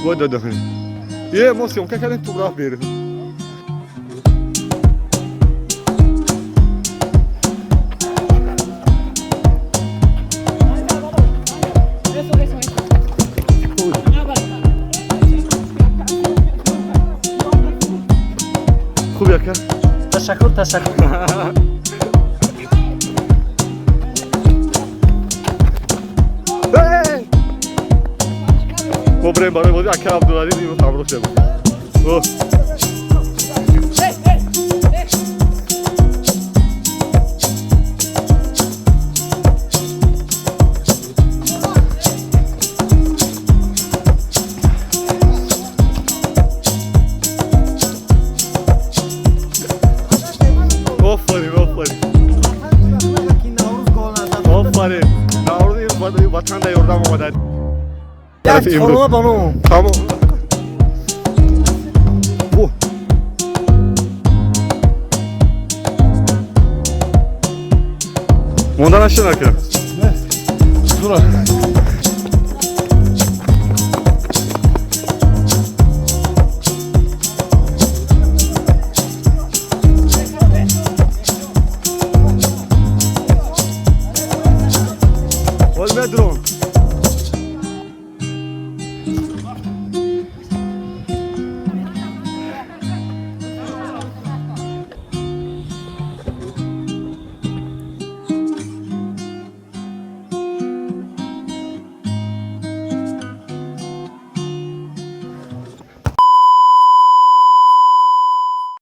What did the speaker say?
Вой, додо. Е, мо съёмка кардем, ту рафт берун. Eso, eso, eso. Хуб, яка. Ташаккур, ташаккур. Эй! Мо бирем барои бозӣ, ака Абдулазиз имрӯз ҳамроҳ шудем. О. Офарин, офарин. Офарин. Наврӯзи ватан да ёрдам омадад. Як чорона ба ном. Тамом. Во. Монда нашин, ака. Зура.